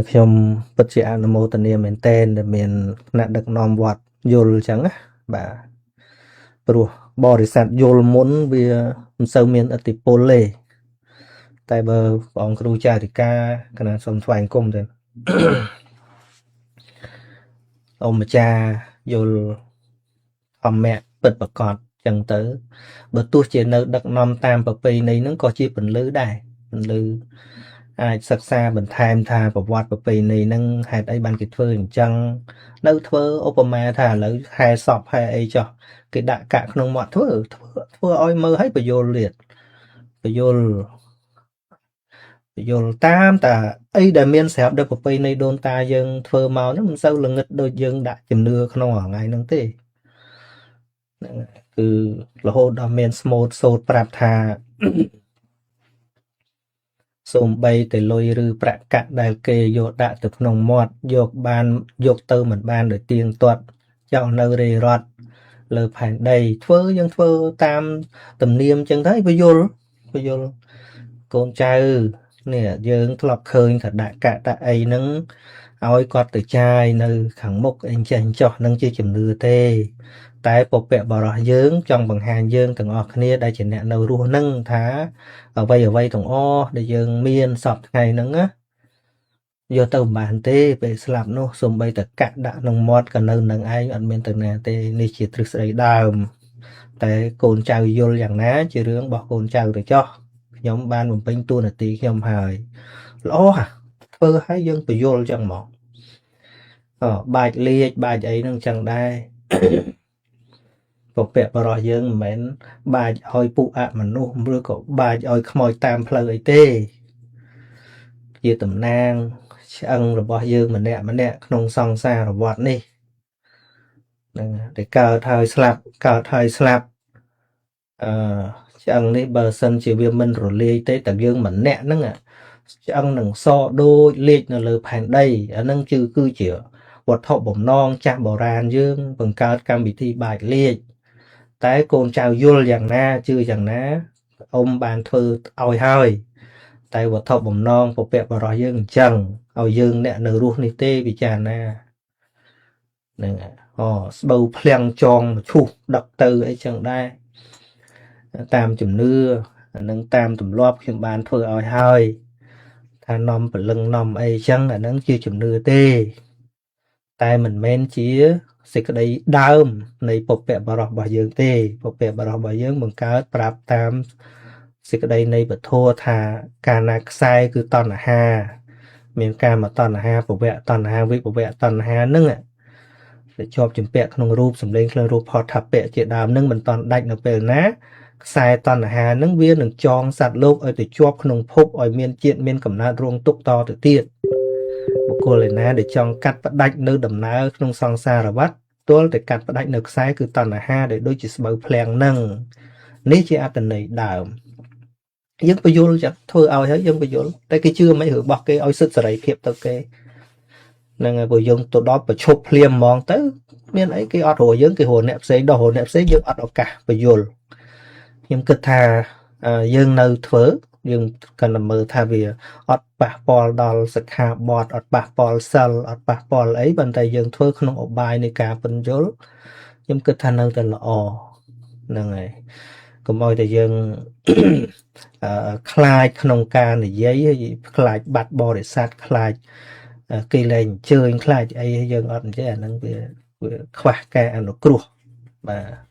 ខ្ញុំពិតជាអនុមោទនាមែនទែនដែលមានថ្នាក់ដឹកនាំវត្តយល់អញ្ចឹងណាបាទព្រោះបរិស័ទយល់មុនវាមិនសូវមានឥទ្ធិពលទេតែបើព្រះអង្គគ្រូចារិកាកណាសូមថ្វាយអង្គមទៅអ៊ំម្ចាស់យល់ធម្មៈពិតប្រកបចឹងទៅបើទោះជានៅដឹកនាំតាមប្រពៃណីហ្នឹងក៏ជាពន្លឺដែរពន្លឺអាចសិក្សាបន្ថែមថាប្រវត្តិប្រពៃណីហ្នឹងហេតុអីបានគេធ្វើអញ្ចឹងនៅធ្វើឧបមាថាឥឡូវហែសពហែអីចោះគេដាក់កាក់ក្នុងមាត់ធ្វើធ្វើឲ្យមើលឲ្យបញ្យលទៀតបញ្យលបញ្យលតាមតាអីដែលមានស្រាប់ដល់ប្រពៃណីដូនតាយើងធ្វើមកហ្នឹងមិនសូវល្ងិតដូចយើងដាក់ជំនឿក្នុងថ្ងៃហ្នឹងទេហ្នឹងគឺរហូតដល់មានស្មូតសូត្រប្រាប់ថាសូម្បីតែលុយឬប្រាក់កាក់ដែលគេយកដាក់ទៅក្នុងមាត់យកបានយកទៅមិនបានដោយទៀងទាត់ចោលនៅរេរត់លើផែនដីធ្វើយើងធ្វើតាមទំនៀមចឹងទៅពយល់ពយល់កូនចៅនេះយើងធ្លាប់ឃើញថាដាក់កាក់ដាក់អីហ្នឹងឲ្យគាត់ទៅចាយនៅខាងមុខអីចេះចោះនឹងជាជំនឿទេតែពពកបរោះយើងចង់បង្ហាញយើងទាំងអស់គ្នាដែលជាអ្នកនៅរស់ហ្នឹងថាអ្វីអ្វីទាំងអស់ដែលយើងមានសពថ្ងៃហ្នឹងណាយកទៅមិនបានទេពេលស្លាប់នោះសំបីតកាក់ដាក់ក្នុងមាត់ក៏នៅនឹងឯងអត់មានទៅណាទេនេះជាទ្រឹស្ដីដើមតែកូនចៅយល់យ៉ាងណាជារឿងរបស់កូនចៅទៅចោះខ្ញុំបានបំពេញតួនាទីខ្ញុំហើយល្អហ่ะធ្វើឲ្យយើងពយល់ចឹងហ្មងអបាច់លាជបាច់អីហ្នឹងចឹងដែរពពកបរោះយើងមិនមែនបាច់ឲ្យពួកអមនុស្សឬក៏បាច់ឲ្យខ្មោចតាមផ្លូវអីទេជាតំណាងឆ្អឹងរបស់យើងម្នាក់ម្នាក់ក្នុងសង្សារវដ្តនេះហ្នឹងតែកើតហើយស្លាប់កើតហើយស្លាប់អឺឆ្អឹងនេះបើសិនជាវាមិនរលាយទេតែយើងម្នាក់ហ្នឹងឆ្អឹងនឹងសដូចលាជនៅលើផែនដីអាហ្នឹងគឺជាវត្ថុបំណងចាស់បុរាណយើងបង្កើតកម្មវិធីបាច់លាជតែកូនចៅយល់យ៉ាងណាជឿយ៉ាងណាអ៊ំបានធ្វើឲ្យហើយតែវត្ថុបំណងពពកបរោះយើងអញ្ចឹងឲ្យយើងអ្នកនៅរស់នេះទេពិចារណាហ្នឹងអូស្បូវភ្លាំងចងមឈូសដឹកទៅអីចឹងដែរតាមជំនឿអានឹងតាមទម្លាប់ខ្ញុំបានធ្វើឲ្យហើយថានាំព្រលឹងនាំអីចឹងអានឹងជាជំនឿទេតែមិនមែនជាសេចក្តីដើមនៃពពកបរោះរបស់យើងទេពពកបរោះរបស់យើងបង្កើតប្រាប់តាមសេចក្តីនៃពធថាកាលណាខ្សែគឺតណ្ហាមានកាមតណ្ហាភវៈតណ្ហាវិភវៈតណ្ហាហ្នឹងដែលជាប់ជំពាក់ក្នុងរូបសម្លេងក្លិនរូបផតថពៈជាដើមហ្នឹងមិនតន់ដាច់នៅពេលណាខ្សែតណ្ហាហ្នឹងវានឹងចងសត្វលោកឲ្យទៅជាប់ក្នុងភពឲ្យមានជាតិមានកំណើតរងទុក្ខតទៅទៀតបុគ្គលឯណាដែលចង់កាត់ផ្ដាច់នៅដំណើរក្នុងសង្សារវដ្តទល់តែកាត់ផ្ដាច់នៅខ្សែគឺតណ្ហាដែលដូចជាស្បូវភ្លាំងហ្នឹងនេះជាអត្ថន័យដើមយើងបញ្យល់ចឹងធ្វើឲ្យហើយយើងបញ្យល់តែគេជឿមិនរឿងរបស់គេឲ្យសិទ្ធិសេរីភាពទៅគេហ្នឹងហើយព្រោះយើងទៅដល់ប្រឈប់ភ្លាមហ្មងទៅមានអីគេអត់រកយើងគេរកអ្នកផ្សេងដល់រកអ្នកផ្សេងយើងអត់ឱកាសបញ្យល់ខ្ញុំគិតថាយើងនៅធ្វើយើងកាន់តែមើលថាវាអត់ប៉ះពាល់ដល់សិក្ខាបទអត់ប៉ះពាល់សិលអត់ប៉ះពាល់អីប៉ុន្តែយើងធ្វើក្នុងឧបាយនៃការពន្យល់ខ្ញុំគិតថានៅតែល្អហ្នឹងហើយកុំឲ្យតែយើងខ្លាចក្នុងការនិយាយខ្លាចបាត់បរិស័ទខ្លាចគេលែងអញ្ជើញខ្លាចអីយើងអត់អញ្ចឹងអាហ្នឹងវាខ្វះការអនុគ្រោះបាទ